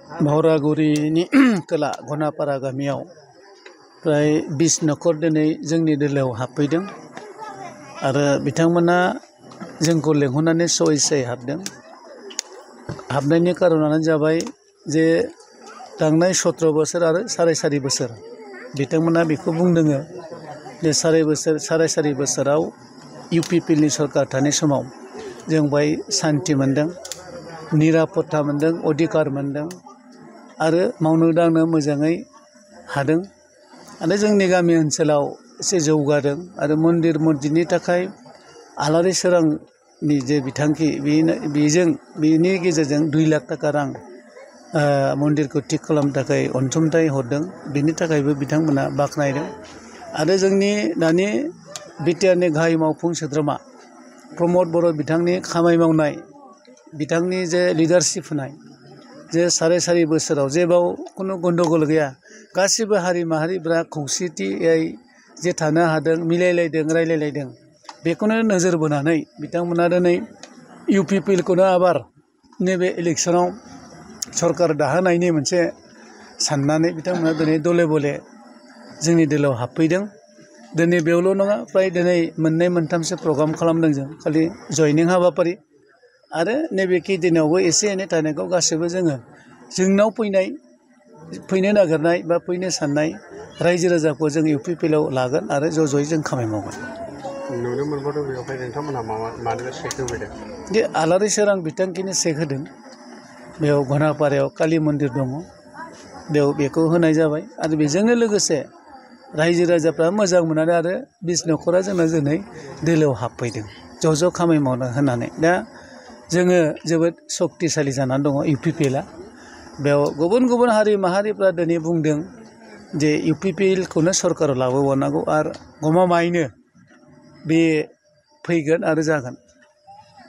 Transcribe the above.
भावरागुरिनि खोला घनापारा गामियाव प्राय 20 न'खर दिनै जोंनि दोलोआव हाबफैदों आरो बिथांमोना जोंखौ लेंहरनानै स'इसायै हाबदों। हाबनायनि कारनानो जाबाय जे थांनाय 17 बोसोर आरो 4.5 बोसोर बिथांमोना बेखौ बुंदों जे 4.5 बोसोराव इउपिपिएलनि सरकार थानाय समाव जों बाय सान्थि मोनदों, निरापत्ता मोनदों, अधिकार मोनदों आरो मावनो दांनो मोजाङै हादों आरो जोंनि गामि ओनसोलाव एसे जौगादों आरो मन्दिर मस्जिदनि थाखाय आलारि सोरांनि जे बिथांखि बेनि गेजेरजों 2 लाख थाखा रां मन्दिरखौ थिक खालामनो थाखाय अनसुंथाइ हरदों। बेनि थाखायबो बिथांमोना बाख्नायदों आरो जोंनि दानि बिटिआरनि गाहाय मावफुं सोद्रोमा प्रमद बर' बिथांनि खामानि मावनाय, बिथांनि जे लिडारशिप होनाय जे 4.5 बोसोराव जेबाव खुनु गन्दगल गैया, गासिबो हारि माहारिफ्रा खौसेथियै जे थानो हादों, मिलायलायदों, रायलायलायदों, बेखौनो नोजोर बोनानै बिथांमोना दिनै इउपिपिएलखौनो आबार नैबे इलेक्सनाव सरकार दाहोनायनि मोनसे साननानै बिथांमोना दिनै दले बले जोंनि दोलोआव हाबफैदों। दिनै बेयावल' नङा, फ्राय दिनै 2-3सो प्रग्राम खालामदों जों, खालि जयनिं हाबाफारि आरो नैबे खैदिनावबो एसे एनै थानायखौ गासैबो जोंनाव फैनो नागिरनाय बा फैनो साननाय रायजो राजाखौ जों इउपिपिएलआव लागोन आरो ज'ज'यै जों खामानि मावगोन। नुनो मोनबावदों बेवहाय नोंथांमोनहा मानो चेक होफैदों? जे आलारि सोरां बिथांखिनि चेक होदों। बेयाव घनापारायाव कालि मन्दिर दङ, बेयाव बेखौ होनाय जाबाय आरो बेजोंनो लोगोसे रायजो राजाफ्रा मोजां मोननानै आरो 20 न'खरा जोंना दिनै दोलोआव हाबफैदों ज' खामानि मावनो होननानै। दा जोङो जोबोद सक्तिशालि जानानै दङ इउपिपिएलआ। बेयाव गुबुन हारि माहारिफ्रा दिनै बुंदों जे इउपिपिएलखौनो सरकाराव लाबोबावनांगौ आरो गमामायैनो बे फैगोन आरो जागोन।